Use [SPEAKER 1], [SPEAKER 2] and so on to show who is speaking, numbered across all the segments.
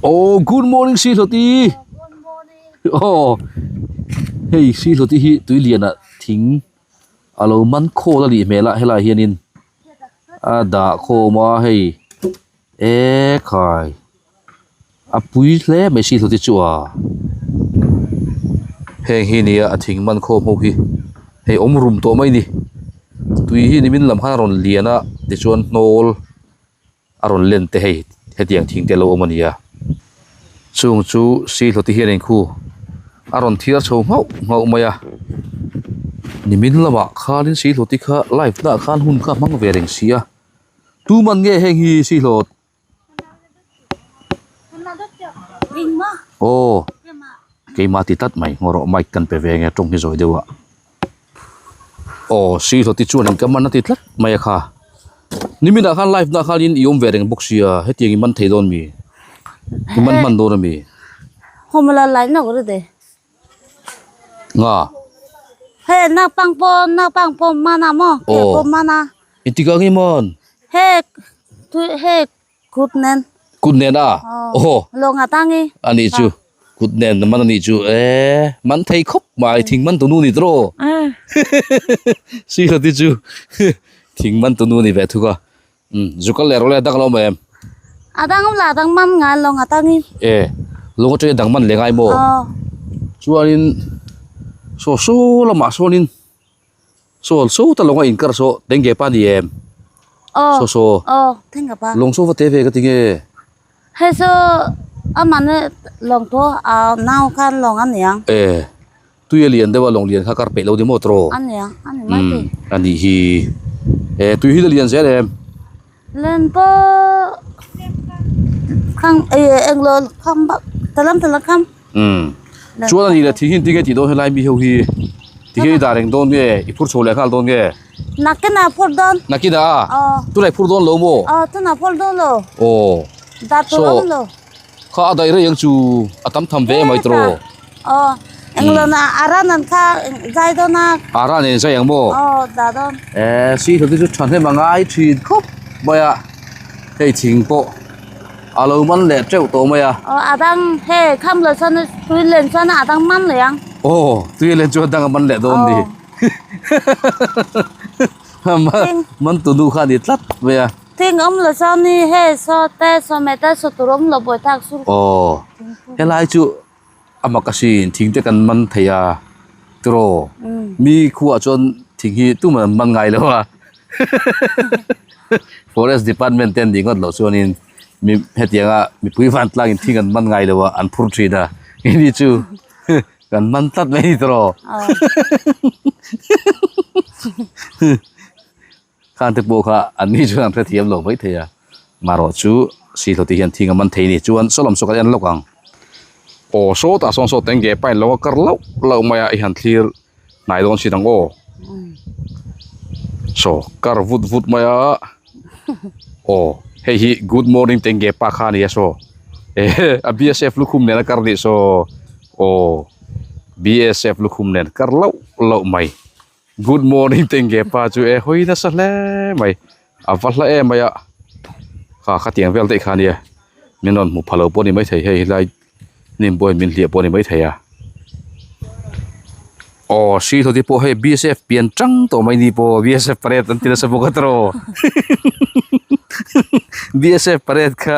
[SPEAKER 1] Oh good morning si hlawti aw hei si hlawti hi tui lianah thing a lo man khawl a nih hmel a helaiah hianin a dah khawm a hei ekhai a pui hle mai si hlawti chu a heng hi nia a thing man khawm ho hi hei awm rum tawh mai a ni tui hi nimin lam khan a rawn lian a tichuan hnawl. a rawn len te hei hetiang thing te a lo awm a ni a chung chu sihlawti hian inkhu a rawn thiar chho nghauh nghauh mai a nimin lamah khanin sihlawti kha live na ah khan hun kha a hmang ve reng si a tuman nge heng hi sihlawt aw keimah ti tlat mai ngaw rawh mic kan pe ve nge tawng hi zawi deuh a. Aw sihlawti chuan in ka man a ti tlat mai a kha niminah khan live na khanin i awm ve reng bawk sia hetiang i man thei dawn mi i man hman dawn ami
[SPEAKER 2] Homla lai na ur de
[SPEAKER 1] nga
[SPEAKER 2] he na pang pawh na pang pawh mana maw ke pawh mana
[SPEAKER 1] engtikah nge man
[SPEAKER 2] he tu he Kut nen.
[SPEAKER 1] Kut nen a? Aw.
[SPEAKER 2] Lawng a tang i.
[SPEAKER 1] A nih chu. Kut nen man a nih chu. E man thei khawp mai thing man tunu ni tawh. Sihla ti chu thing man tunu ni ve thuk a. Um zu kal leh rawh le a dang a lo awm em?
[SPEAKER 2] A dang awm la a dang man ngai lawng a tang i.
[SPEAKER 1] E lawng atanga dang man leh ngai maw?
[SPEAKER 2] Aw.
[SPEAKER 1] Chuanin saw saw lamah sawnin Saw saw ta lawng a inkar saw tengge pa ni em?
[SPEAKER 2] Aw.
[SPEAKER 1] Saw saw.
[SPEAKER 2] Aw, tengge pa.
[SPEAKER 1] Lawng saw va te ve ka ti nge?
[SPEAKER 2] Hei saw a man e lawng pawh a nau khan lawng a niang.
[SPEAKER 1] E, tui a lian deuh a lawng lian kha kar peih lo ni maw tawh?
[SPEAKER 2] A niang, a ni mai ti.
[SPEAKER 1] Umm, a nih hi. E, tui hi la lian zel em?
[SPEAKER 2] Lian pawh khang e englo kham bak talam talam kham.
[SPEAKER 1] Umm chuan a nih leh thing hi engtin nge tih dawn helai mi ho hi ti hi dah reng dawn nge i phur chho leh nghal dawn nge
[SPEAKER 2] Nakin ah phur dawn
[SPEAKER 1] Nakin ah
[SPEAKER 2] Aw
[SPEAKER 1] tunah i phur dawn lo maw
[SPEAKER 2] Aw tunah phur dawn lo
[SPEAKER 1] Aw
[SPEAKER 2] Dah tur awm lo
[SPEAKER 1] Kha a daih rei ang chu a tam tham ve mai tawh
[SPEAKER 2] Aw englo na a ran an kha zai dawn a
[SPEAKER 1] A ran en zai ang maw
[SPEAKER 2] Aw dah dawn
[SPEAKER 1] Eh si hlawh te chu thahnem a ngai thin khawp mai a hei thing pawh A lo man leh teuh tawh mai a.
[SPEAKER 2] Aw a dang hei kham lo chuan tui len chuan a dang man leh ang.
[SPEAKER 1] Aw tui len chuan a dang a man leh dawn ni. Man tu nu kha a ni tlat mai a.
[SPEAKER 2] Thing awm lo chuan ni hei saw te saw meh te saw tur awm lo buai thlak chu.
[SPEAKER 1] Aw helai chu a mak asin thing te kan man thei a tiraw mi khuaah chuan thing hi tumah an man ngai lo a forest department te an nih ngawt loh chuanin mi hetianga mipui vantlangin thing an man ngai lo a an phur thin a hemi chu kan man tlat mai a ni tiraw Khan te pawh kha an ni chuan an hrethiam lo mai thei a, marawh chu Sihlawti hian thing a man thei ni chuan sawlam saw kan en lawk ang. Aw sawtah sawn saw teng ge pain lo a kar lauh lauh mai a i han thlir hnai dawn si dang aw. Saw kar vut vut mai a aw hei hi good morning teng ge pa kha a ni a saw ehe a BSF lukhum nen a kar nih saw aw BSF lukhum nen kar lauh lauh mai. Good morning tengge pa chu e hawi nasa hle mai a va hla em mai a kha khatiang vel daih kha ania min rawn hmu pha lo pawh a ni maithei hei helai hnim pawh hian min hliah pawh a ni maithei a aw hri hlawti pawh hei BSF pian tang tawh mai ni pawh BSF parade an ti nasa bawk a tiraw BSF parade kha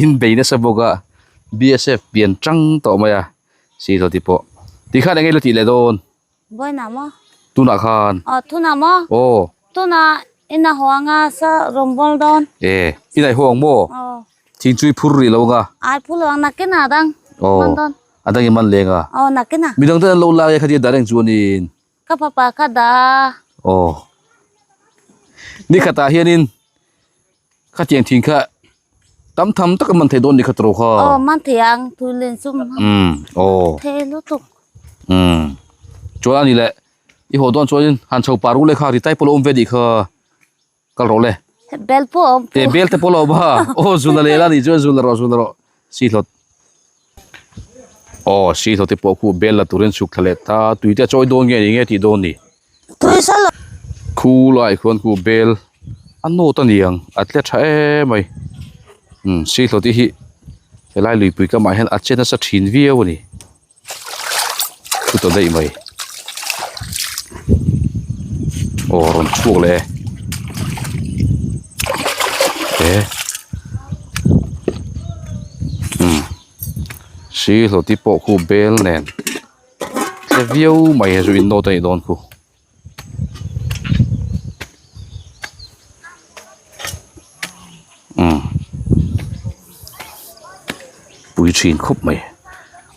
[SPEAKER 1] in bei nasa bawk a BSF pian tang tawh mai a hri hlawti pawh tikhan eng nge la tih leh dawn.
[SPEAKER 2] Vawiinah maw?
[SPEAKER 1] Tunah khan.
[SPEAKER 2] Aw tunah maw?
[SPEAKER 1] Aw.
[SPEAKER 2] Tunah ina huang a sa rawn bawl dawn.
[SPEAKER 1] E, ina i huang maw?
[SPEAKER 2] Aw.
[SPEAKER 1] Thing chu i phur rih lo anga?
[SPEAKER 2] Ai phur lo ang nakinah a dang.
[SPEAKER 1] Aw.
[SPEAKER 2] Man dawn.
[SPEAKER 1] A dang i man leng a?
[SPEAKER 2] Aw nakinah.
[SPEAKER 1] Midang ten an lo la e khatia dah reng chuanin.
[SPEAKER 2] Ka fapa kha dah a.
[SPEAKER 1] Aw. Nikhatah hianin Khatiang thing kha tam tham tak a man thei dawn ni kha tawrh kha.
[SPEAKER 2] Aw man thei ang tui len chu
[SPEAKER 1] Um aw.
[SPEAKER 2] Thei lutuk.
[SPEAKER 1] Um chuan ani leh i haw dawn chuanin han chho par u le kha ri tai pawh lo awm ve nih kha kal rawh le.
[SPEAKER 2] Bel pawh a awm
[SPEAKER 1] pawh. E bel te pawh lo awm a aw zul a lel a nih chuan zul rawh zul rawh si hlawt. Aw si hlawt te pawh khu bel la turin chhuk thla leh ta tui te a chawi dawn nge ni nge tih dawn ni.
[SPEAKER 2] Tui sa lo.
[SPEAKER 1] Khu lai khuan khu bel a nawt a ni ang a tle tha em mai umm si hlawt hi. Helai luipui kamah hian a che nasa thin viau a ni. Thu ta daih mai. Aw rawn chhuak leh e. E. Umm. Si hlawti pawh khu bel nen tle viau mai he chu in nawt a nih dawn khu. Umm pui thin khawp mai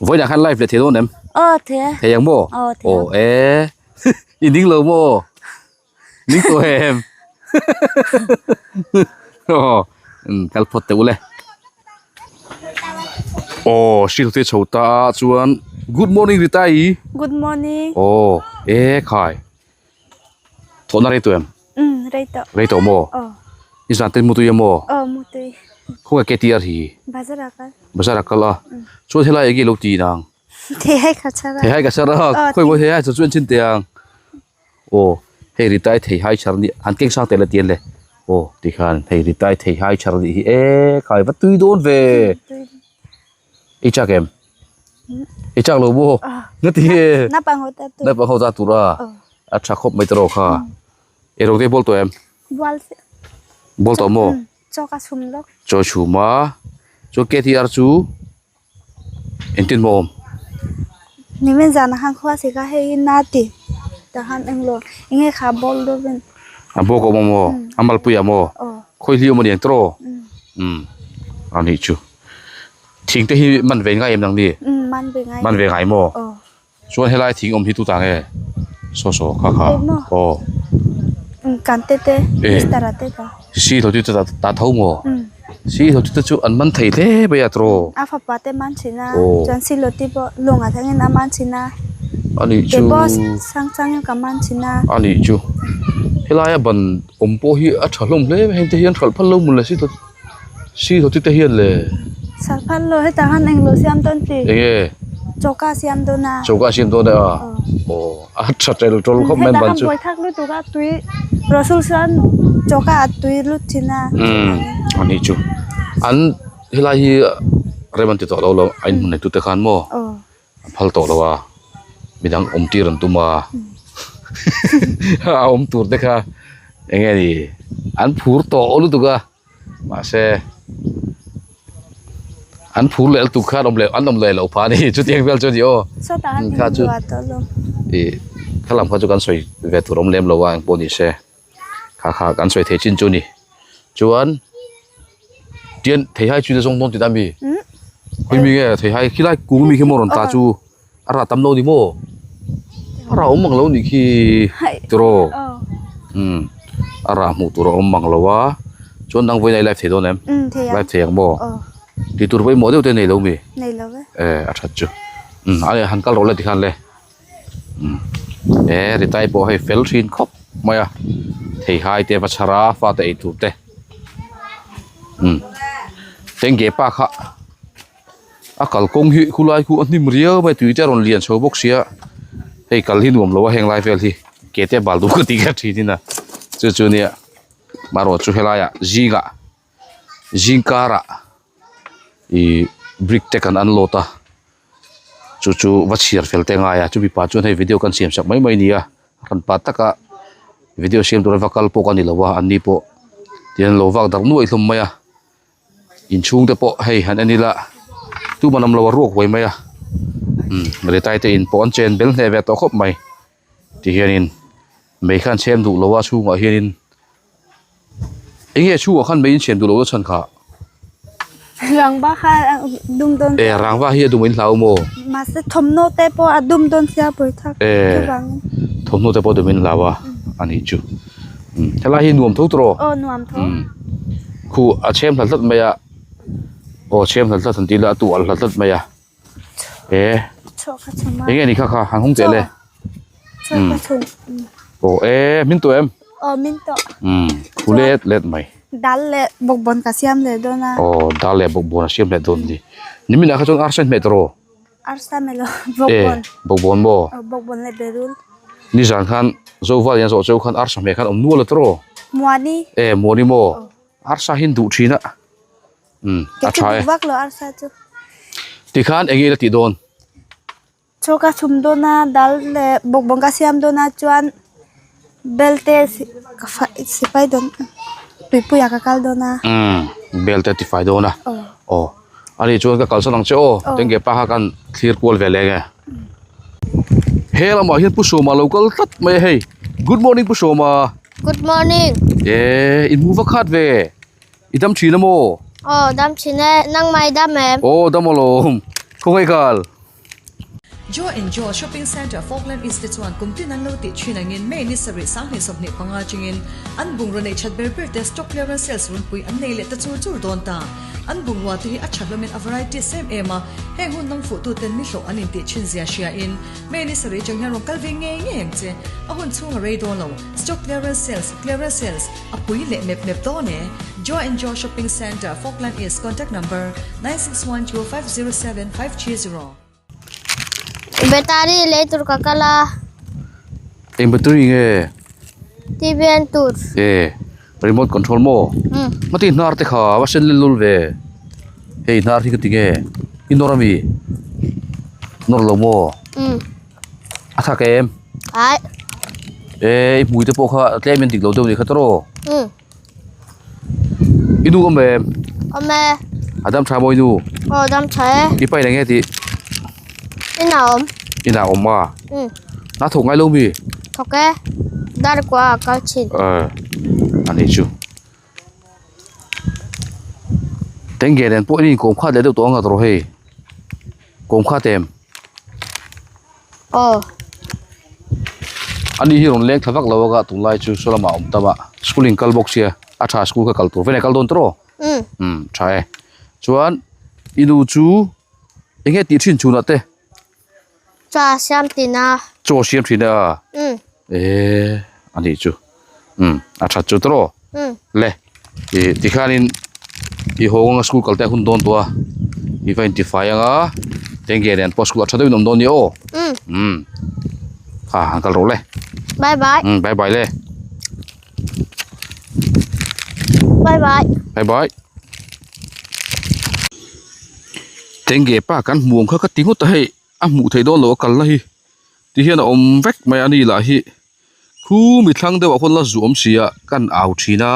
[SPEAKER 1] vawiinah khan live leh thei dawn em
[SPEAKER 2] aw thei a
[SPEAKER 1] thei ang maw
[SPEAKER 2] aw thei
[SPEAKER 1] aw e i ding lo maw ding tawh em aw umm kal phawt teh u le Aw hrilh te chho ta a chuan good morning Rita-i
[SPEAKER 3] Good morning
[SPEAKER 1] Aw e khai Thawhna rei tawh em?
[SPEAKER 3] Umm rei tawh
[SPEAKER 1] Rei tawh maw?
[SPEAKER 3] Aw
[SPEAKER 1] I zan te mutui a maw?
[SPEAKER 3] Aw mutui
[SPEAKER 1] Khawnge KTR hi?
[SPEAKER 3] Bazar ah kal
[SPEAKER 1] Bazar ah kal a Chuan helai enge ilo ti nang?
[SPEAKER 3] Theihai ka chhar a
[SPEAKER 1] Theihai ka chhar a khawi maw theihai chu chu en chhin teh ang Aw hei Rita-i theihai chhar nih han keng sang teh la tian le aw tikhan hei Rita-i theihai chhar nih hi e khai va tui dawn ve i chak em i chak lo maw nga ti nge naupang ho ta tur a a tha khawp mai tawh kha ei rawng te bawl tawh em bawl tawh maw chaw chhum a chuan K T R chu. Engtin maw awm?
[SPEAKER 3] Nimin zan ah khan khua si kha hei na ti tah khan englo enge kha ball deuh in.
[SPEAKER 1] A bawk a awm a maw? A malpui ah maw? Khawi hli awm a ni ang tawh? Umm a nih chu. Thing te hi man ve ngai em nang ni?
[SPEAKER 3] Man ve ngai.
[SPEAKER 1] Man ve ngai maw? Chuan helai thing awm hi tu ta nge? Saw saw kha kha. Aw.
[SPEAKER 3] Kan te te Mister a te ka.
[SPEAKER 1] Si tho chu ta ta tho maw? Si tho chu te chu an man thei hle mai a tawh.
[SPEAKER 3] A fapa te man thin a. Chuan si loti pawh lung ah thangin a man thin a.
[SPEAKER 1] A nih chu.
[SPEAKER 3] Ke pawh sang changin ka man thin a.
[SPEAKER 1] A nih chu. Helai a ban awm pawh hi a tha hlawm hle mai heng te hian hralh phal lo maw le si tho Si ho te hian le.
[SPEAKER 3] Sarphan lo hetah khan englo siam dawn ti.
[SPEAKER 1] Enge.
[SPEAKER 3] Choka siam dawn a.
[SPEAKER 1] Choka siam dawn a. Aw a tha tel tul khawp mai ban chu.
[SPEAKER 3] Hetah khan bawithak lutuk a tui rasul chuan choka ah tui lut thin a.
[SPEAKER 1] Umm a nih chu. An helai hi rem an ti tawh lo lo a inhmun nei tute khan maw. A phal tawh lo a midang awm tir an tum a a awm tur te kha eng nge ni an phur tawh lutuk a mahse an phur leh lutuk khan awm leh an awm leh loh phah a ni chutiang vel chu a ni aw kha chu ih kha lam kha chu kan sawi ve tur awm lem lo a engpawh ni se kha kha kan sawi thei chin chu a ni chuan. Tian theihai chu zawng dawn tihna ami? Khawi mi nge theihai khilai kung mi khi maw rawn ta chu a rah tam lo ni maw? A rah awm mang lo nih khi tiraw? Umm a rah hmuh tur a awm mang lo a chuan dang vawiin a i live thei dawn em? Live thei ang maw? Tih tur pawimawh deuh te nei lo mi? E a that chu umm a han kal rawh le tikhan le. He Ritai pawh hei fel thin khawp mai a theihai te va chhar a fate ei tur te umm tengge pa kha a kalkawng hi khulai khu a hnim riau mai tui te a rawn lian chho bawk sia hei kal hi nuam lo a heng lai vel hi ke te bal duh ka tih kha thin in a chu chu nia marawh chu helaiah zingah zingkarah ih brick te kan unload a. Chu chu va chhiar fel te ngai a chumi pah chuan hei video kan siam sak mai mai a ni a hran pah taka video siam tura va kal pawh ka ni lo a an ni pawh tihian an lo vak darh nuaih hlawm mai a inchhung te pawh hei han en ila tuman awm lo a ruak huai mai a umm retai te in pawh an chen bel hneh ve tawh khawp mai tihianin mei kha an chhem duh lo a chhungah hianin. Enge chhungah khan mei in chhem duh loh na chhan kha?
[SPEAKER 3] Rangva kha a dum dawn
[SPEAKER 1] E rangva hi a dum in hlau maw?
[SPEAKER 3] Mahse thawmhnaw te pawh a dum dawn sia pawi thak
[SPEAKER 1] E
[SPEAKER 3] chuvangin.
[SPEAKER 1] Thawmhnaw te pawh a dum in hlau a a nih chu. Helai hi nuam tho tawh
[SPEAKER 3] Aw nuam tho.
[SPEAKER 1] Khu a chhem hlat hlat mai a aw chhem hlat hlat han tih ila a tuah hlat hlat mai a e
[SPEAKER 3] Chaw kha chhum a.
[SPEAKER 1] Enge ni kha kha han hung teh le.
[SPEAKER 3] Chaw kha chhum.
[SPEAKER 1] Aw e min tawh em?
[SPEAKER 3] Aw min tawh.
[SPEAKER 1] Umm khu let let mai.
[SPEAKER 3] Dal leh bawkbawn ka siam leh dawn a.
[SPEAKER 1] Aw dal leh bawkbawn a siam leh dawn ni. Nimin ah kha chuan arsa in hmeh tawh rawh.
[SPEAKER 3] Arsa hmeh lo bawkbawn.
[SPEAKER 1] E bawkbawn maw?
[SPEAKER 3] Aw bawkbawn leh berul.
[SPEAKER 1] Nizan khan Zoval hian zawh cheu khan arsa hmeh khan awm nual a tawh rawh.
[SPEAKER 3] Muani.
[SPEAKER 1] E Muani maw? Arsa hi an duh thin a. Umm a
[SPEAKER 3] Kei chu
[SPEAKER 1] tha e.
[SPEAKER 3] duh vak lo arsa chu.
[SPEAKER 1] Tikhan eng nge ila tih dawn?
[SPEAKER 3] Chaw ka chhum dawn a, dal leh bawkbawn ka siam dawn a chuan bel te ka fai sifai dawn tuipui ah ka kal dawn a.
[SPEAKER 1] Umm bel te a tifai dawn a. Aw ani chuan ka kalsan ang che aw tengge pa kha kan thlir kual ve leng e. He lamah hian Pu Sawma lo kal tlat mai a hei. Good morning Pu Sawma.
[SPEAKER 4] Good morning.
[SPEAKER 1] E in hmu va khat ve. I dam thin a maw?
[SPEAKER 4] Aw dam thin e, nangmah i dam em?
[SPEAKER 1] Aw dam alawm, khawngaih kal.
[SPEAKER 5] Joe and Joe Shopping Centre Falkland East te chuan kum tin an lo tih thin angin May ni sarih sanghnih 25 chingin an bungraw neih that ber ber te stock clearance sales runpui an nei leh ta chur chur dawn ta. An bungrua te hi a tha hlawmin a variety sem em a, heng hun nang fuh tu ten mi hlawh an intih thin zia hria in May ni sarih chang hian rawn kal ve ngei ngei ang che. A hun chhung a rei dawn lo. Stock clearance sales, clearance sales, A pui leh mep mep dawn e. Joe and Joe Shopping Centre, Falkland East, Contact number, 9612507530.
[SPEAKER 4] Battery lei tur ka kal a.
[SPEAKER 1] Eng battery nge?
[SPEAKER 4] TV en tur.
[SPEAKER 1] E, remote control maw?
[SPEAKER 4] Um.
[SPEAKER 1] Mati hnar te kha va sen lel lul ve. Hei hnar hi ka ti nge? I nawr ami? Nawr lo maw?
[SPEAKER 4] Um.
[SPEAKER 1] A thak em?
[SPEAKER 4] Ai.
[SPEAKER 1] E i hmui te pawh kha tlem in dik lo deuh ni kha tawrh.
[SPEAKER 4] Um.
[SPEAKER 1] I nu awm em?
[SPEAKER 4] Awm e.
[SPEAKER 1] A dam tha maw i nu?
[SPEAKER 4] Aw dam tha e.
[SPEAKER 1] I pa in eng nge tih?
[SPEAKER 4] Inah awm.
[SPEAKER 1] Inah awm a?
[SPEAKER 4] Um.
[SPEAKER 1] Na thawk ngai lo mi?
[SPEAKER 4] Thawk e. Dar kua a kal thin.
[SPEAKER 1] Eh ani chu. Tengge nen pawh in inkawm khat leh deuh tawh ang a tawrh hei. Kawm khat em?
[SPEAKER 4] Aw.
[SPEAKER 1] Ani hi rawn leng thla vak lo a tunlai chu saw lamah a awm tam a school in kal bawk sia a tha school kha kal tur vek a kal dawn tawh
[SPEAKER 4] Umm.
[SPEAKER 1] Umm tha e. Chuan i nu chu eng nge tih thin chhunah te?
[SPEAKER 4] Chaw a siam thin a.
[SPEAKER 1] Chaw a siam thin a?
[SPEAKER 4] Umm.
[SPEAKER 1] Eee a nih chu umm a that chu tawh
[SPEAKER 4] Umm.
[SPEAKER 1] Le ih tikhanin i haw anga school kal te a hun dawn tawh a i va intifai anga tengge nen pawh school ah tha deuhin awm dawn nia aw
[SPEAKER 4] Umm.
[SPEAKER 1] Umm kha han kal rawh le.
[SPEAKER 4] Bye bye.
[SPEAKER 1] Umm bye bye le.
[SPEAKER 4] Bye bye.
[SPEAKER 1] Bye bye. Tengge pa kan hmuh ang kha ka ti ngawt a hei a hmuh theih dawn loh a kalna hi ti hian a awm vek mai a ni lah hi khu mi thlang deuh ah khawn la zu awm si a kan au thin a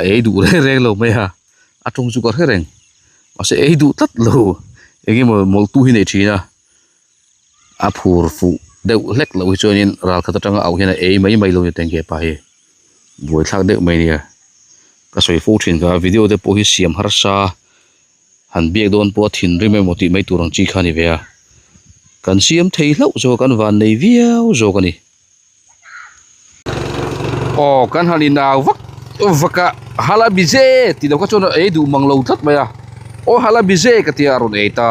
[SPEAKER 1] a ei duh reng reng lo mai a a tawng chu ka hre reng mahse ei duh tlat lo eng emaw mawlh tu hi nei thin a a phur fuh deuh hlek loh hi chuanin ral khat atanga auh hian a ei mai mai lo ni tengge pa hi buaithlak deuh mai ania ka sawi fo thin kha video te pawh hi siam harsa han biak dawn pawh a thinrim emaw tih mai tur ang chi kha a ni ve a kan siam thei hlauh zawk a kan van nei viau zawk a ni aw kan han inau vak vak a hala bize tih loh kha chuan a ei duh mang lo tlat mai a aw hala bize ka tia a rawn ei ta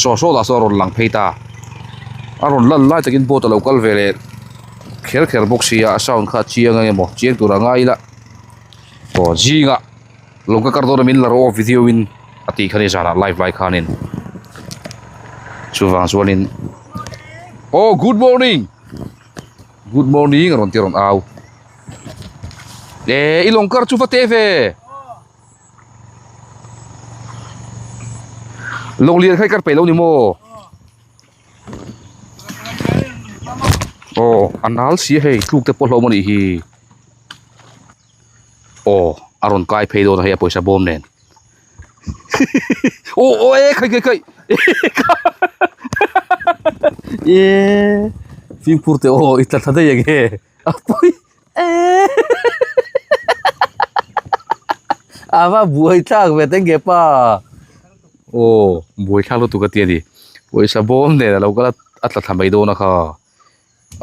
[SPEAKER 1] saw saw lah saw a rawn lang phei ta a rawn lan lai takin boat a lo kal ve leh kher kher bawk si a a sound kha a chiang ang emaw chiang tur a ngai ila aw zingah. Lawng ka kar dawn a min la rawh aw video in a tih kha ni zanah live lai khanin chuvang chuanin aw good morning good morning a rawn ti a rawn au eh i lawng kar chu va te ve lawng lian kha i kar peih lo ni maw aw a nal si a hei tluk te pawh hlauhawm a nih hi. Aw a rawn kai phei dawn a hei a pawisa bawm nen aw aw e khai khai khai e fimkhur teh aw i tla thla daih ang e a pawi e a va buai thlak ve teng nge pa aw buai thlak lutuk a ti a ni pawisa bawm nen a lo kal a a tla thla mai dawn a kha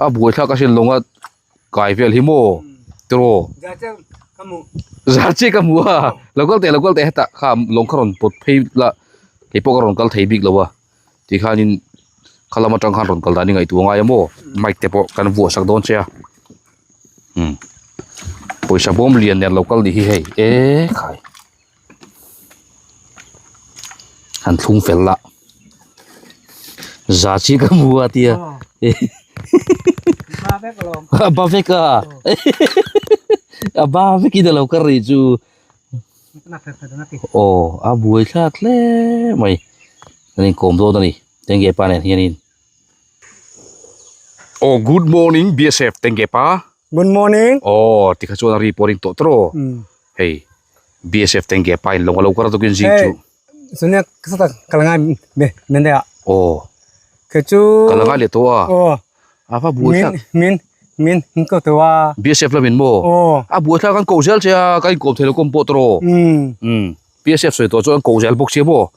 [SPEAKER 1] a buai thlak a sin lawnga. Kai vel hi maw tiraw zar chiah ka hmu a lo kal teh lo kal teh hetah kha lawng kha rawn pawt phei la kei pawh ka rawn kal thei bik lo a tikhanin kha lam atang khan rawn kal dan hi ngaihtuah ngai a maw mic te pawh kan vuah sak dawn che a umm pawisa bawm lian nen lo kal nih hi hei e khai han thlung fel la za chi ka hmu a tia a ba vek a a ba vek in alo kar rih chu aw a buai thlak hle mai. Kan inkawm dawn a ni Tengge pa nen hianin. Aw good morning BSF Tengge pa.
[SPEAKER 6] Good morning.
[SPEAKER 1] Aw tikha chuan a ri pawh a ring tawh tawh aw. Hei BSF Tengge pa in lawng a lo kar a tukin zing chu.
[SPEAKER 6] Chunia ka sata ka la ngai men daih a.
[SPEAKER 1] Aw.
[SPEAKER 6] Kei chu.
[SPEAKER 1] Ka la ngai leh tawh a.
[SPEAKER 6] Aw.
[SPEAKER 1] A va buai thlak.
[SPEAKER 6] Min min min ko tawh a.
[SPEAKER 1] BSF lamin maw?
[SPEAKER 6] Aw.
[SPEAKER 1] A buai thlak an koh zel che a ka inkawm thei lo kawm pawh tawh aw.
[SPEAKER 6] Umm.
[SPEAKER 1] PSF sawi tawh chuan ko zel bawk sia maw?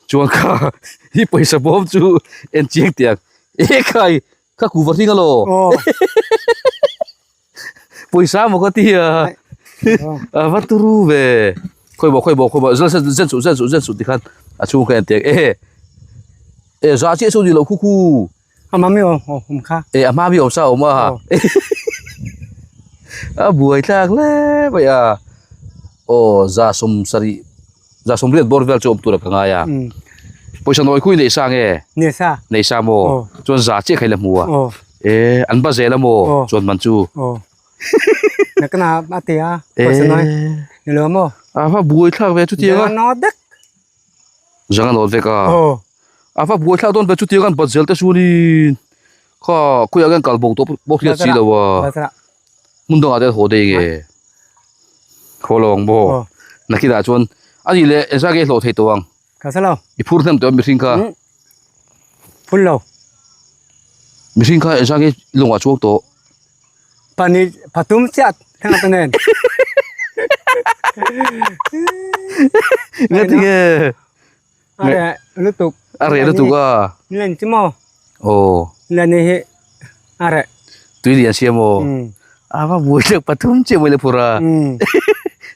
[SPEAKER 1] Chuan kha hi pawisa bawm chu en chiang tiang e khai kha kuva hring alo pawisa maw ka ti a a va turu ve khawi maw khawi maw khawi maw zen zen suh zen suh zen suh tikhan a chhung kha en tiang e e za chiah chu ni lo khu khu
[SPEAKER 6] a hma mi awm kha
[SPEAKER 1] e a hma mi awm sa awm a a buai thlak hle mai a aw za sawm sarih za sawm riat bawr vel chu awm tur a ka ngai a pawisa nawi khui nei sa nge
[SPEAKER 6] nei sa
[SPEAKER 1] nei sa maw chuan za chiah kha i la hmu a e an ba zel a maw chuan man chu
[SPEAKER 6] nakna a ti a pawisa nawi ni lo maw
[SPEAKER 1] a va buai thlak ve chutiang a Zang a nawt vek a. A va buai thlak dawn ve chutiang an bat zel te chuanin kha khawiah khian kal bo tawh pawh hriat si lo a. Hmun dangah te an haw daih nge. Haw lo ang maw. Nakinah chuan a nih leh engzah nge i hlawh thei tawh ang. I phur hnem tawh em mihring kha.
[SPEAKER 6] Phur lo.
[SPEAKER 1] Mihring kha engzah nge i lawngah chuang tawh.
[SPEAKER 6] Pahnih pathum chiah thleng ata nen.
[SPEAKER 1] Nga tinge.
[SPEAKER 6] A reh lutuk.
[SPEAKER 1] A reh lutuk a.
[SPEAKER 6] Len chu maw?
[SPEAKER 1] Aw.
[SPEAKER 6] Len hi a reh.
[SPEAKER 1] Tui lian sia maw? A va buai leh pathum chiah mai le phur a.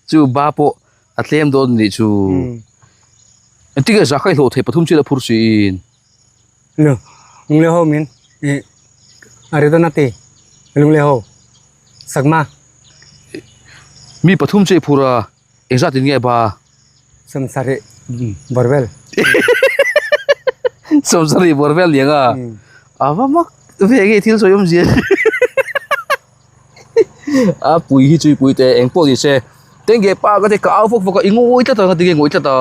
[SPEAKER 1] Chu ba pawh a tlem dawn nih chu. Engtinge za kha i hlawh thei pathum chiah la phur siin.
[SPEAKER 6] Lu lungle ho min ih a ri dawn a ti lungle ho sakma.
[SPEAKER 1] Mi pathum che phur a engzat in nge ba.
[SPEAKER 6] Sawmsarih bawrvel.
[SPEAKER 1] Sawmsarih bawrvel ni ang a a va mak ve nge thil sawi awm zia a pui hi chui pui te eng pawh ni se tenge pa ka te ka au fawk fawk a i ngawi tlat a nga tinge ngawi tlat a.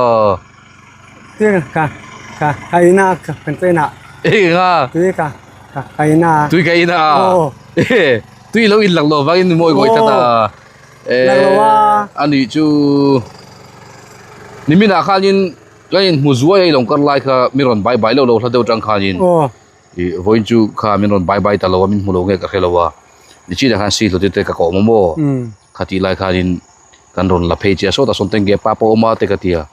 [SPEAKER 6] Ka ka ka ina ka kan tui na.
[SPEAKER 1] Eng a.
[SPEAKER 6] Tui ka ka ka ina.
[SPEAKER 1] Tui ka ina.
[SPEAKER 6] Oh.
[SPEAKER 1] Tui lo in lak lo vangin mawi ngawi tlat a.
[SPEAKER 6] Lak lo a.
[SPEAKER 1] Ani chu niminah khanin ka in hmu zuai a i lo kar lai kha mi rawn bai bai lo lo hla deuh tang khanin.
[SPEAKER 6] Oh.
[SPEAKER 1] I vawiin chu kha min rawn bai bai ta lo a min hmu lo nge ka hre lo a. Nichina khan si hlawt te ka kawm a maw. Khatih lai khanin kan rawn la phei che a sawtah sawn tenge pa pawh awm a te ka ti a.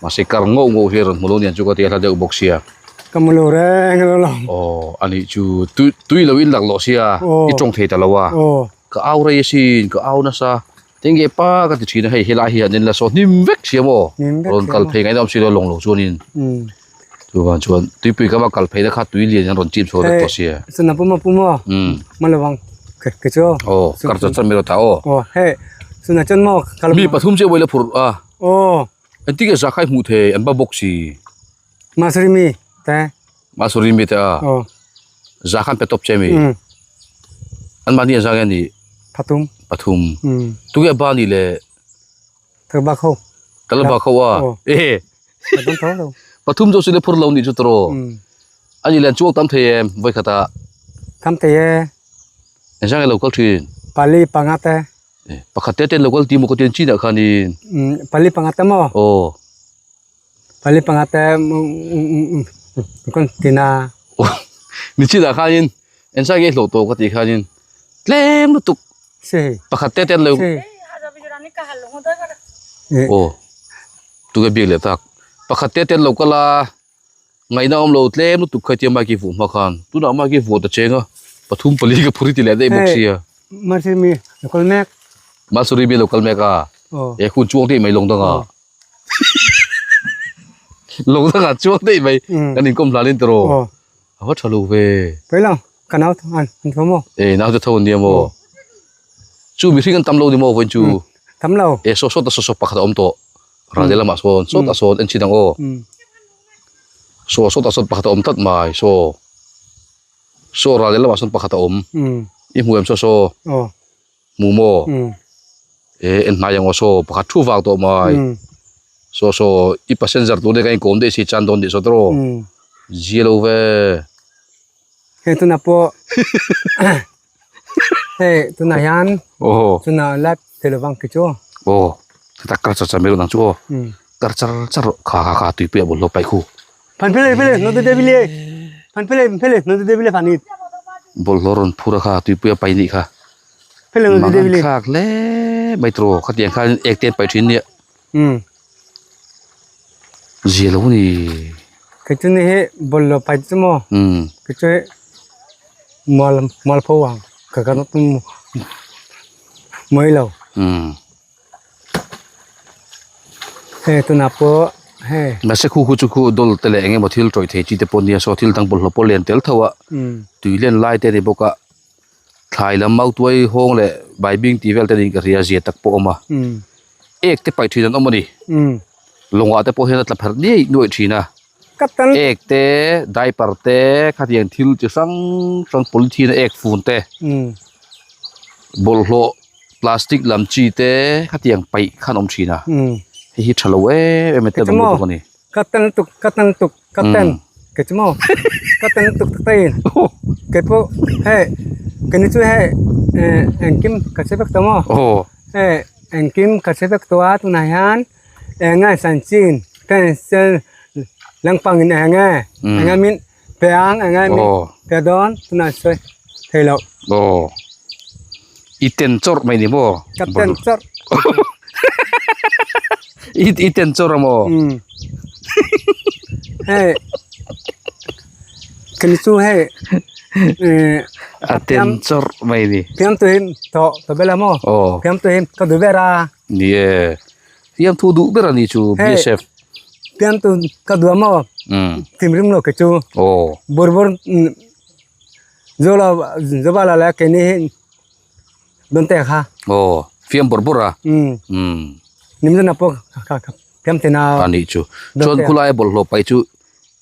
[SPEAKER 1] Mahse kar ngauh ngauh hi a rawn hmu lo niang chu ka ti a hla deuh bawk sia.
[SPEAKER 6] Ka hmu lo reng lo lo.
[SPEAKER 1] Aw a nih chu tui tui lo in lak lawh sia i tawng thei ta lo a. Ka au rei asin ka au nasa tinge pa ka ti thin a hei helai hi an in la saw hnim vek sia maw rawn kal phei ngaih na awm si lo lawng lo chuanin chuvang chuan tuipui ka va kal phei na kha tui lian an rawn chim chhuak vek tawh sia.
[SPEAKER 6] Chuna puma puma ma lo vang ke chu.
[SPEAKER 1] Aw kar chan chan mai lo ta aw.
[SPEAKER 6] Aw hei chuna chuan maw
[SPEAKER 1] mi pathum chiah vawi la phurh a.
[SPEAKER 6] Aw.
[SPEAKER 1] Engtin nge zakhai hmuh thei an ba bawk si.
[SPEAKER 6] Masuri mi te.
[SPEAKER 1] Masuri mi te a.
[SPEAKER 6] Aw.
[SPEAKER 1] Zakhan pe tawp che mi.
[SPEAKER 6] Um.
[SPEAKER 1] An mahni an zang nge ni?
[SPEAKER 6] Pathum.
[SPEAKER 1] Pathum.
[SPEAKER 6] Um.
[SPEAKER 1] Tunge ba ni le?
[SPEAKER 6] Talba kho.
[SPEAKER 1] Talba kho a.
[SPEAKER 6] Aw.
[SPEAKER 1] E.
[SPEAKER 6] Pathum tho lo.
[SPEAKER 1] Pathum chu sile phur lo ni chu tro.
[SPEAKER 6] Um.
[SPEAKER 1] Ani le chuak tam thei em voi khata.
[SPEAKER 6] Tam thei e.
[SPEAKER 1] Engzang nge lo kal thin?
[SPEAKER 6] Pali panga te.
[SPEAKER 1] Pakhat te ten local team ka tian chinah khanin.
[SPEAKER 6] Pali panga te maw?
[SPEAKER 1] Aw.
[SPEAKER 6] Pali panga te kon tina.
[SPEAKER 1] Ni chinah khanin ensa ge hlo to ka ti khanin tlem lutuk.
[SPEAKER 6] Si.
[SPEAKER 1] Pakhat te ten lo.
[SPEAKER 6] Si.
[SPEAKER 1] Aw. Tuge biak leh tak. Pakhat te ten local a Ngaihna awm lo tlem lutuk kha tia mike hi vuah hma khan tunah mike hi vuah ta cheng a pathum pali ka phur hi ti leh daih bawk sia.
[SPEAKER 6] Masuri mi lo kal mek.
[SPEAKER 1] Masuri mi lo kal mek a. E hun chuang daih mai lawng danga. Lawng danga chuang daih mai kan inkawm hlan in tiraw. A va tha lo ve.
[SPEAKER 6] Pawi lo ka nau an tho maw.
[SPEAKER 1] E nau te tho an nia maw. Chu mihring an tam lo ni maw vawiin chu.
[SPEAKER 6] Tam lo.
[SPEAKER 1] E saw sawt a saw saw pakhat a awm tawh. Ral leh lamah sawn sawt ah sawn en chhin ang aw. Saw sawt ah sawn pakhat a awm tlat mai saw. Saw ral leh lamah sawn pakhat a awm. I hmu em saw saw? Hmu maw? E en hnai ang aw saw pakhat thu vang tawh mai. Saw saw i passenger tur te kha inkawm daih si chan dawn tih saw tawh zia lo ve.
[SPEAKER 6] Hei tunah pawh hei tunah hian tunah light thei lovang khi chu.
[SPEAKER 1] Aw tak kar char char mai ang chu aw kar char char kha kha kha tuipui ah bawlhhlawh paih khu.
[SPEAKER 6] Phan phele phele no te bile phan phele phele no te bile phan it.
[SPEAKER 1] Bawlhhlawh rawn phur a kha tuipui a paih nih kha.
[SPEAKER 6] Phele no te bile.
[SPEAKER 1] Mangan thlak hle mai tawh khatiang khan ek te an paih thin nia.
[SPEAKER 6] Umm.
[SPEAKER 1] Zia lo ni.
[SPEAKER 6] Kei chu ni hi bawlhhlawh pai chu maw?
[SPEAKER 1] Umm.
[SPEAKER 6] Kei chu hi mual mual pho ang ka kan mawi lo.
[SPEAKER 1] Umm.
[SPEAKER 6] Hei tunah pawh hei.
[SPEAKER 1] Mahse khu khu chu khu dawl te leh eng emaw thil tawih thei chi te pawh nia saw thil dang bawlhhlawh pawh lian tel tho a.
[SPEAKER 6] Umm.
[SPEAKER 1] Tui len lai te a ni bawk a. Thlai lam mautuai hawng leh baibing tih vel te niin ka hria zia tak pawh a awm a. Ek te paih thin an awm a ni. Lawngah te pawh hian a tla pherh niaih nuaih thin a. Ek te, diaper te, khatiang thil chi hrang hrang polythene a ek fun te, bawlhhlawh plastic lam chi te khatiang paih kha an awm thin a. Hei hi tha lo em em e tel awm bawk a ni.
[SPEAKER 6] Ka tan lutuk ka tan lutuk ka tan kei chu maw ka tan lutuk tak tak in kei pawh hei kei ni chu hei eh engkim ka che vek tawh maw hei engkim ka che vek tawh a tunah hian eng nge chanchin ka en sel lampang in eng nge eng nge min pe ang eng nge min pe dawn tunah sawi thei loh.
[SPEAKER 1] Aw i ten chawrh mai ni maw?
[SPEAKER 6] Ka ten chawrh.
[SPEAKER 1] I i ten chawrh a maw?
[SPEAKER 6] Umm. Hei ka ni chu hei eh
[SPEAKER 1] A ten chawrh mai ni.
[SPEAKER 6] Fiam tu hi thaw thaw bel a maw?
[SPEAKER 1] Aw.
[SPEAKER 6] Fiam tu hi ka duh ber a.
[SPEAKER 1] Ni e. Fiam thu duh ber a ni chu BSF.
[SPEAKER 6] Fiam tu ka duh a maw?
[SPEAKER 1] Umm.
[SPEAKER 6] Thinrim lo kei chu.
[SPEAKER 1] Aw.
[SPEAKER 6] Bawr bawr Zola Zobala leh keini hi dawn te kha.
[SPEAKER 1] Aw fiam bawrh bawrh a.
[SPEAKER 6] Umm.
[SPEAKER 1] Umm.
[SPEAKER 6] Nimzana pawh kha kha fiam thei na.
[SPEAKER 1] A nih chu. Chuan khulai bawlhhlawh paih chu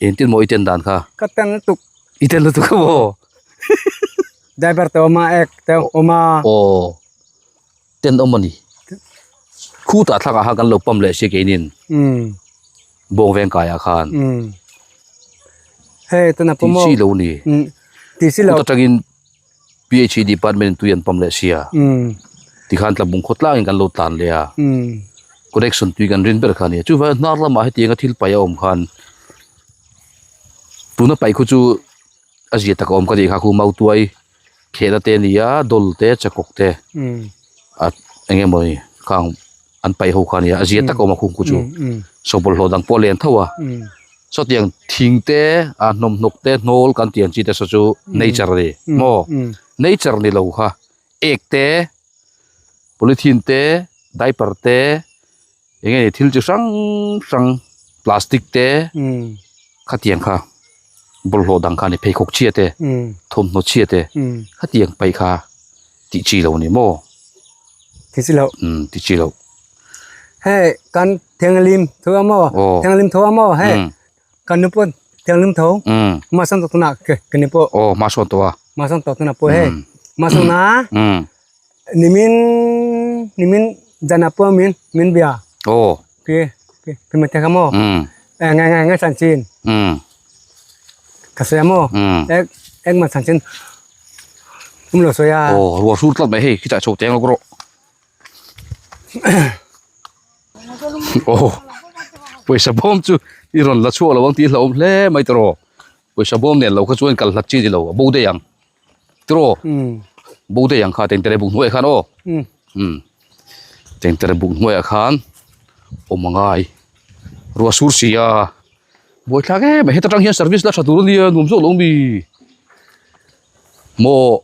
[SPEAKER 1] engtin maw i ten dan kha?
[SPEAKER 6] Ka ten lutuk.
[SPEAKER 1] I ten lutuk a maw?
[SPEAKER 6] Driver te awm a, ek te awm a.
[SPEAKER 1] Aw. Ten awm a ni. Khutah thlakah khan kan lo pump leh si keinin.
[SPEAKER 6] Umm.
[SPEAKER 1] Bawng veng kaiah khan.
[SPEAKER 6] Umm. Hei tuna pawh maw.
[SPEAKER 1] Tih chi lo ni.
[SPEAKER 6] Umm. Tih chi lo.
[SPEAKER 1] Kut atangin PHE department in tui an pump leh sia.
[SPEAKER 6] Umm.
[SPEAKER 1] Tikhan tlabung khaw tlangin kan lo tlan leh a.
[SPEAKER 6] Umm.
[SPEAKER 1] Connection tui kan rin ber kha a ni. Chuvangin hnar lamah hetianga thil paih a awm khan tuna paih khu chu a zia tak a awm ka tih kha khu mautuai khehna te a ni a dawl te chakawk te a eng emaw ni khang an paih ho kha a ni a a zia tak a awm a khung khu chu saw bawlhhlawh dang pawh a lian tho a sawtiang thing te a hnawmhnawk te hnawl kan tih ang chi te saw chu nature a ni maw nature ni lo kha ek te polythene te diaper te. Eng nge thil chi hrang hrang plastic te khatiang kha bawlhhlawh dang kha a ni pheikhawk chhia te thawmhnaw chhia te khatiang paih kha tih chi lo a ni maw?
[SPEAKER 6] Tih chi loh.
[SPEAKER 1] Umm tih chi loh.
[SPEAKER 6] Hei kan thianghlim tho a maw?
[SPEAKER 1] Aw.
[SPEAKER 6] Thianghlim tho a maw? Hei kan nu pawh thianghlim tho. Hma sawn tawh tunah ka ni pawh.
[SPEAKER 1] Aw hma sawn tawh a.
[SPEAKER 6] Hma sawn tawh tunah pawh hei hma sawn a. Nimin nimin zan ah pawh min min bia.
[SPEAKER 1] Aw.
[SPEAKER 6] Pi pi pi ma te kha maw?
[SPEAKER 1] Umm.
[SPEAKER 6] Eh ngai ngai ngai chan chin.
[SPEAKER 1] Umm.
[SPEAKER 6] Ka sawi a maw?
[SPEAKER 1] Umm.
[SPEAKER 6] Ek ek ma chan chin um lo sawi a.
[SPEAKER 1] Aw ruah sur tlat mai hei khitah chho teng lawk rawh. Aw pawisa bawm chu i rawn la chhuak lo ang tih hlauhawm hle mai tawh. Pawisa bawm nen lo kha chuan kal hlat chi ni lo a bo daih ang. Tiraw bo daih ang kha tengtere buk hnuaiah khan aw umm tengtere buk hnuaiah khan awm a ngai ruah sur si a buaithlak em mai heta tang hian service la tha tur ania nuam zawk lo mi maw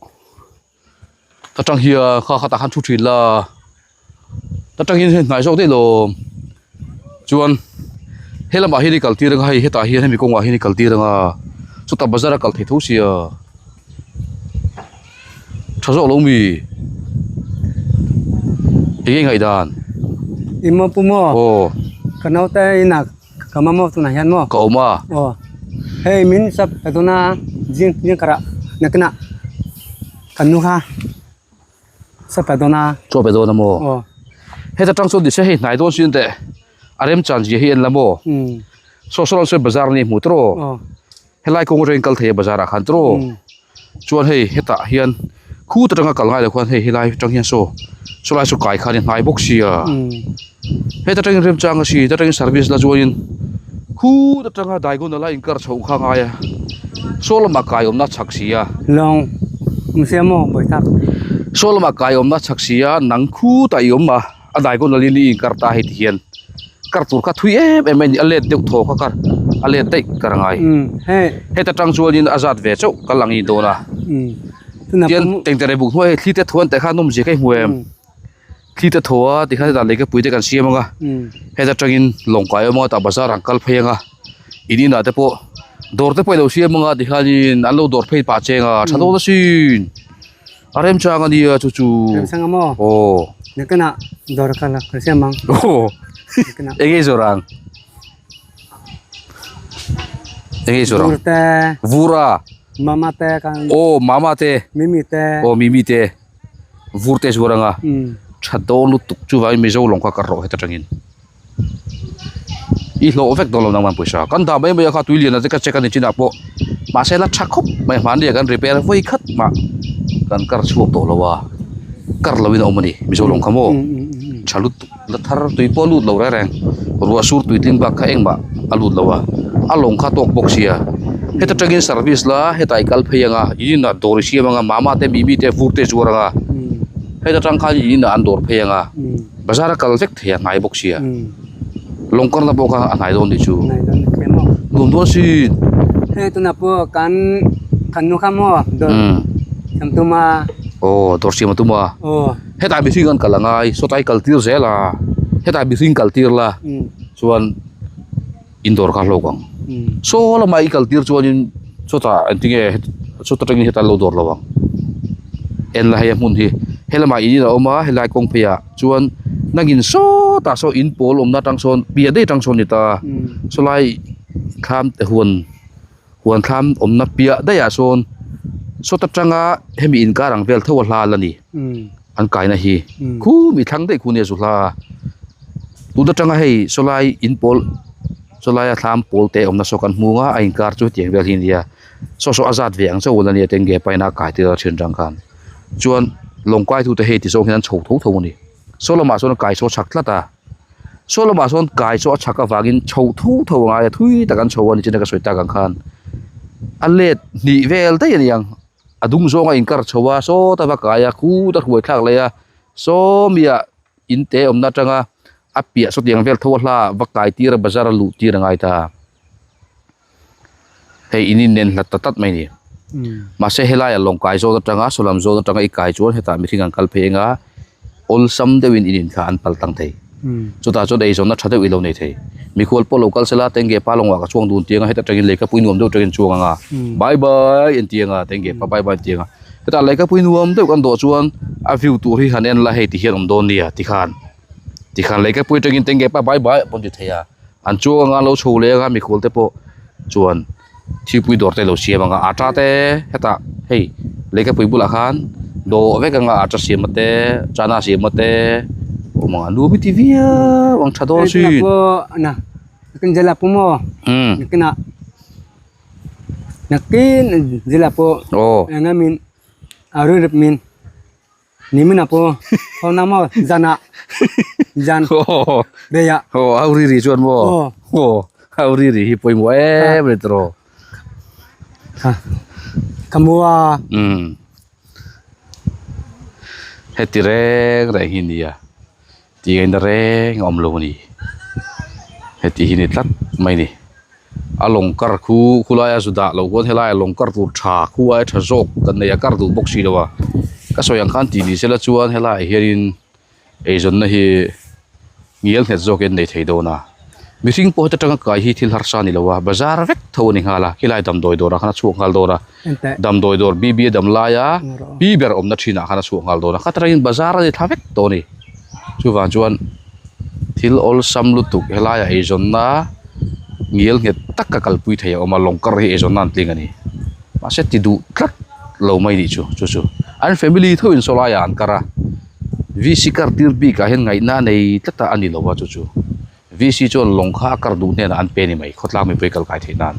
[SPEAKER 1] ta tang hian kha khatah khan thu thin la ta tang hian hei hnai zawk daih lawm chuan helamah hian i kal tir anga hei hetah hian hemi kawngah hian i kal tir anga chutah bazar a kal thei tho sia tha zawk lo mi eng nge ngaihdan
[SPEAKER 6] I maw pu maw
[SPEAKER 1] aw
[SPEAKER 6] ka naute inah ka mamawh tunah hian maw
[SPEAKER 1] ka awm a
[SPEAKER 6] aw hei min sap ka tuna zing zing karah nakinah kan nu kha Chaw pe dawn a.
[SPEAKER 1] Chaw pe dawn a maw?
[SPEAKER 6] Aw.
[SPEAKER 1] Heta tang chuan nise hei hnai dawn sin teh. A remchan zia hi en la maw? Saw saw lam sawi bazar a ni hmuh tawh. Helai kawng atangin kal thei a bazar ah khan tawh. Chuan hei hetah hian khut atanga kal ngai lo khan hei helai atang hian saw sawlai saw kai khan i hnai bawk sia. Heta tangin remchang a si heta tangin service la chuanin khut atanga daigun a la inkar chhoh kha a ngai a. Saw lamah kai awmna a chhak si a.
[SPEAKER 6] Lawng awm sia maw Bawitak?
[SPEAKER 1] Saw lamah kai awmna a chhak si a nang khutah i awm a. A daikawn la lili inkar ta hei ti hian kar tur kha thui em em a ni a let deuh thaw kha kar a let daih kar a ngai heta tang chuanin a zat ve chauh kal ang i dawn a tian tengtere buk hnuai hei thli te thuan teh kha nawm zia kha i hmu em thli te thaw a tikhan hetah lei ka pui te kan siam ang a heta tangin lawng kai awm ang a tah bazar an kal phei ang a in inah te pawh dawr te pawh i lo siam ang a tikhanin an lo dawr phei pah cheng a tha dawn asin. A remchang a nia chu chu.
[SPEAKER 6] Remchang a maw?
[SPEAKER 1] Aw.
[SPEAKER 6] Nakina dawr ka la ka siam ang.
[SPEAKER 1] Aw.
[SPEAKER 6] Nakina.
[SPEAKER 1] Enge i zawrh ang? Enge i zawrh ang?
[SPEAKER 6] Vur te.
[SPEAKER 1] Vur a.
[SPEAKER 6] Mama te kan.
[SPEAKER 1] Aw mama te.
[SPEAKER 6] Mimi te.
[SPEAKER 1] Aw mimi te. Vur te zuar ang a. Tha dawn lutuk chuvangin Mizo lawng kha ka rawh heta tangin. I hlawh vek dawn lo nangman pawisa kan dah mai mai a kha tui lian a te ka check a ni chinah pawh mahse la tha khawp mai hmanni ah kan repair vawi khat mah kan kar chhuak tawh lo a kar lo in a awm a ni mizo lawng kha maw tha lutuk la thar tui pawh a lut lo reng reng ruah sur tui tling bak kha engmah a lut lo a a lawng kha tawk bawk sia heta tangin service la hetah i kal phei ang a in inah dawr i siam ang a mama te mimi te vur te zuar ang a heta tang khan in inah an dawr phei ang a. Bazar a kal vek thei a hnai bawk sia lawng karna pawh kha a hnai dawn tih chu nuam dawn sin.
[SPEAKER 6] Hei tunah pawh kan kan nu kha maw dawr siam tum a.
[SPEAKER 1] Aw dawr siam a tum a.
[SPEAKER 6] Aw.
[SPEAKER 1] Hetah mihring an kal a ngai sawtai kal tir zel a hetah mihring kal tir la chuan in dawr kha a hlawk ang. Saw lamah i kal tir chuanin chawtah engtinge chawt atangin hetah an lo dawr lo ang. En la hei a hmun hi helamah in in a awm a helai kawng pheiah chuan nangin sawtah saw in pawl awmna atang sawn piah daih atang sawn a ni ta sawlai thlam te huan huan thlam awmna piah daihah sawn sawt atanga hemi inkar ang vel tho a hla la ni an kaina hi khum i thlang daih khu nia zu hla tun atanga hei sawlai in pawl. Chulai a thlam pawl te awmna saw kan hmu a, a inkar chu hetiang vel hi a nia. Saw saw a zat ve ang chauh a nia tenge paina a kai tir a thian tang khan. Chuan lawng kai tute hei ti zawng hian an chho tho tho a ni. Saw lamah chuan a kai saw a chhak tlat a, saw lamah chuan kai saw a chhak avangin chho tho tho a ngai a, thui tak an chho a ni chin a ka sawi tak ang khan. A let hnih vel daih a ni ang, a dung zawng a inkar chho a, sawta va kai a, khut a hruai thlak leh a, saw miah In te awmna atanga a piah sawtiang vel tho a hla va kai tir a bazar a luh tir a ngai ta. Hei in in nen hlat ta tlat mai a ni. Mahse helai a lawng kai zawn atanga sawlam zawn atanga i kai chuan hetah mihring an kal phei anga awlsam deuhin in in kha an pal tlang thei. Chutah chuan eizawnna tha deuh i lo nei thei. Mikhual pawh lo kal sela tenge pa lawngah ka chuang dun tiang a heta tangin lehkhapui nuam deuh tangin chuang anga bye bye an ti anga tenge pa bye bye an ti anga. Hetah lehkhapui nuam deuh kan dawh chuan a view tur hi han en la hei ti hian awm dawn nia tikhan tikhan lehkhapui atangin tenge pa bye bye pawh an ti thei a an chuang anga an lo chho leh anga mikhual te pawh chuan thilpui dawr te lo siam anga atta te hetah hei lehkhapui bulah khan dawh vek anga atta siam te chana siam te awm ang a nuam i ti viau ang tha dawn sin.
[SPEAKER 6] Nakin zila pawh
[SPEAKER 1] Aw.
[SPEAKER 6] enga min a ri rep min nimin ah pawh hona maw zan ah zan
[SPEAKER 1] Aw.
[SPEAKER 6] rei ah.
[SPEAKER 1] Aw a ri ri chuan maw?
[SPEAKER 6] Aw.
[SPEAKER 1] Aw a ri ri hi pawimawh em a ni tawh.
[SPEAKER 6] Kha ka mu a.
[SPEAKER 1] Umm. Heti reng reng hi nia tih ngaihna reng a awm lo a ni. Heti hi ni tlat mai a ni. A lawng kar khu khulai a zu dah loh khuan helai a lawng kar tur tha khu aia tha zawk kan nei a kar duh bawk si lo a ka sawi ang khan tih ni sela chuan helaiah hianin eizawnna hi ngial nghet zawkin an nei thei dawn a mihring pawh heta tanga kai hi thil harsa a ni lo a bazar vek tho a ni nghal a khilai damdawi dawrah khan a chhuak nghal dawn a damdawi dawr B_B a dam laia pi ber awmna thinah khan a chhuak nghal dawn a kha tangin bazar a ni thla vek tawh a ni chuvang chuan. Thil awlsam lutuk helaiah eizawnna ngial nghet taka kalpui thei a awm a, lawng kar hi eizawnna an tling a ni. Mahse ti duh tlat lo mai nih chu, chu chu an family tho in saw laiah an kar a, VC kar tir bikah hian ngaihna a nei tlat a, a ni lo a chu chu. VC chuan lawng kha a kar duh hnenah an pe ni mai, khawtlang mipui kal kai theih nan.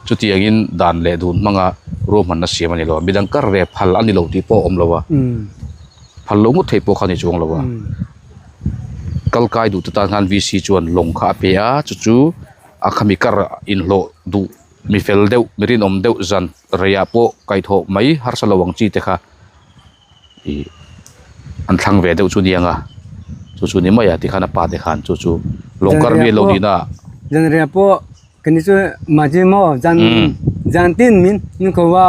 [SPEAKER 1] Chutiangin dan leh dun hmanga ruahmanna siam a ni lo a, midang kar ve phal a ni lo tih pawh a awm lo a, phal lo ngawt theih pawh kha a ni chuang lo a. Kal kai duh te tan khan VC chuan lawng kha a pe a, chu chu a khami kar inhlawh duh mi fel deuh, mi rinawm deuh zan reiah pawh kaihthawh mai harsa lo ang chi te kha. Ih an thlang ve deuh chu niang a chu chu ni mai a tikhan a pa te khan chu chu lawng kar mi lo nihna ah.
[SPEAKER 6] Zanriah pawh ka ni chu mahni maw zan zan tin min min ko a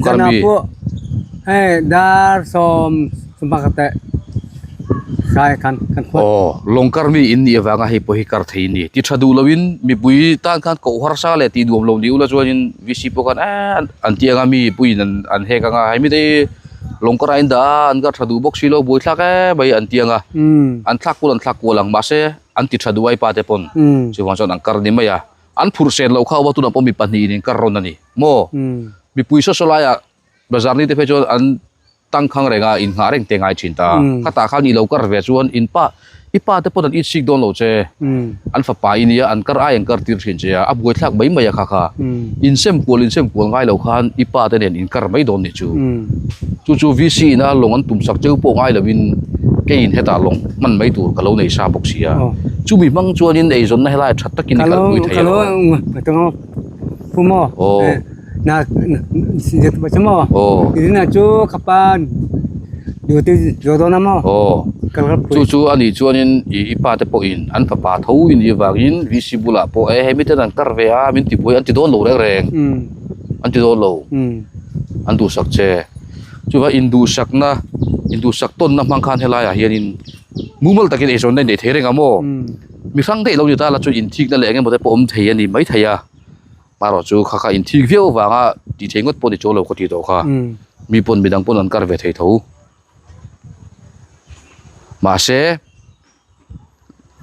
[SPEAKER 6] zanah pawh hei dar sawm sawmpakhat leh tlai khan kan khuat.
[SPEAKER 1] Aw lawng kar mi in nih avanga hei pawh hi kar thei a ni ti tha duh loin mipui tan khan koh harsa leh tih nuam lo ni ula chuanin VC pawh khan eee an tih anga mi puiin an an hek anga hemi te hi lawng kar ah in dah a an kar tha duh bawk si lo buai thlak em mai an ti anga an thlak kual an thlak kual ang mahse an ti tha duh ai pa te pawn chuvang chuan an kar ni mai a an phurh sen loh kha tunah pawh mi pahnihin in kar rawn a ni maw mipui saw saw laiah bazar ni te phei chuan an tangkhang renga innghah reng te ngai thin ta. Khatah khan i lo kar ve chuan in pa, i pa te pawn an it sik dawn lo che. An fapa i nia, an kar ai an kar tir thin che a, a buaithlak mai mai a kha kha. Insem kual insem kual ngai lo khan i pa te nen in kar mai dawn nih chu. Chu chu VC ina lawng an tum sak cheu pawh ngai lovin keiin hetah lawng hman mai tur ka lo nei sa bawk si a. Chumi hmang chuanin eizawnna helai tha takin i kalpui thei a lo.
[SPEAKER 6] Aw. Na maw na chu khapa duty zo dawn a maw
[SPEAKER 1] aw chu chu a nih chuanin i i pa te pawhin an fapa tho in nih avangin VC bulah pawh e hemi ten an kar ve a min ti buai an ti dawn lo reng reng an ti dawn lo an duhsak che chuvang induhsakna induhsak tawnna hmang khan helaiah hianin mumal takin eizawnna in nei thei reng a maw mi hrang daih lo ni ta la chu inthikna leh eng emaw te pawh awm thei a ni maithei a. Hmarawh chu kha kha inthik viau avanga tih thei ngawt pawh ni chuang lo ka tih tawh kha. Mi pawn midang pawn an kar ve thei tho. Mahse,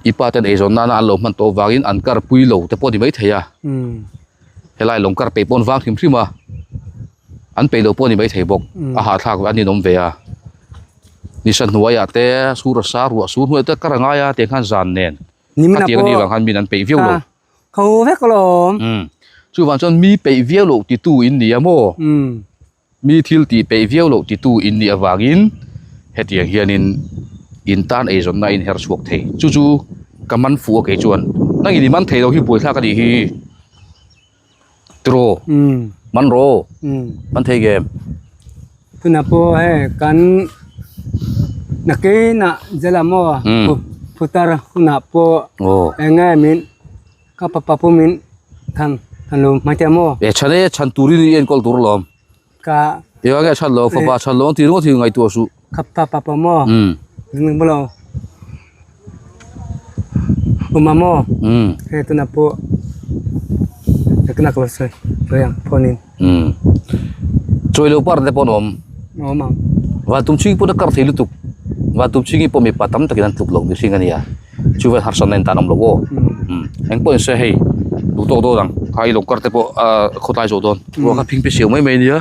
[SPEAKER 1] i pa ten eizawn nana an lo hman tawh avangin an kar pui lo te pawh ni mai thei a. Helai lawng kar peih pawh an vang hrim hrim a, an peih loh pawh ni mai thei bawk. A hahthlak an inawm ve a. Nisa hnuaiah te, sur a sa ruah sur hnuaiah te kar a ngai a, tiang khan zan nen. Khatiang a nih vang khan min an peih viau lo.
[SPEAKER 6] Kho vek alawm.
[SPEAKER 1] Umm. Chuvang chuan mi peih viau loh titu in ni a maw?
[SPEAKER 6] Umm.
[SPEAKER 1] Mi thil tih peih viau loh titu in nih avangin hetiang hianin in tan eizawnna a inher chhuak thei. Chu chu ka man fuh a kei chuan. Nangin i man thei lo hi buaithlak a nih hi. Tiraw?
[SPEAKER 6] Umm.
[SPEAKER 1] Man rawh.
[SPEAKER 6] Umm.
[SPEAKER 1] Man thei kem?
[SPEAKER 6] Tunah pawh hei kan nakinah zela maw phutar hunah pawh eng nge min ka papa pawh min than than lo mai teh maw.
[SPEAKER 1] E chhan e chhan turin i enkawl tur alawm.
[SPEAKER 6] Ka
[SPEAKER 1] Eng nge chhan lo fapa chhan lo ang tih ringawt hi ngaihtuah suh.
[SPEAKER 6] Ka papa pawh maw ring lo awm a maw hei tunah pawh nakinah ka lo sawi sawi ang phone in.
[SPEAKER 1] Umm. Chawi lo par te pawh an awm.
[SPEAKER 6] Awm ang.
[SPEAKER 1] Vantum chhingi pawh na kar thei lutuk. Vantum chhingi pawh mipa tam takin an tluk loh mihring a nia. Chu vel harsatna in tan awm lo aw. Umm. Eng pawh in se hei duh tawk dawn ang. Kha i lo kar te pawh a khawtlai zawh dawn. Ruah kha phing pe siau mai mai a nia.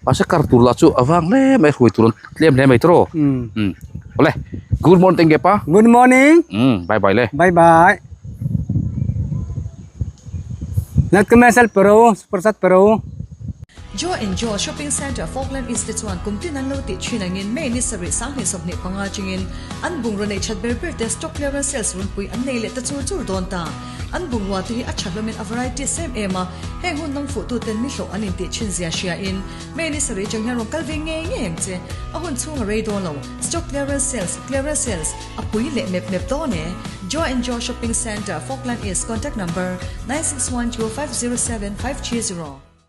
[SPEAKER 1] Mahse kar tur lah chu a vang hle mai hruai tur an tlem hle mai tawh. Umm. Awle. Good morning tengge pa.
[SPEAKER 6] Good morning.
[SPEAKER 1] Umm. Bye bye le.
[SPEAKER 6] Bye bye. Nagkamesal pero, supersat pero.
[SPEAKER 5] Joe and Joe Shopping Centre Falkland East te chuan kum tin an lo tih thin angin May ni sarih sanghnih 25 chungin an bungraw neih that ber ber te stock clearance sales runpui an nei leh ta chur chur dawn ta. An bungrua te hi a tha hlawmin a varieties em em a, heng hun nang fuh tu ten mi hlawh an intih thin zia hria in May ni sarih chang hian rawn kal ve ngei ngei ang che. A hun chhung a rei dawn lo. Stock clearance sales, clearance sales, A pui leh mep mep dawn e. Joe and Joe Shopping Centre, Falkland East, Contact Number, 9612507530.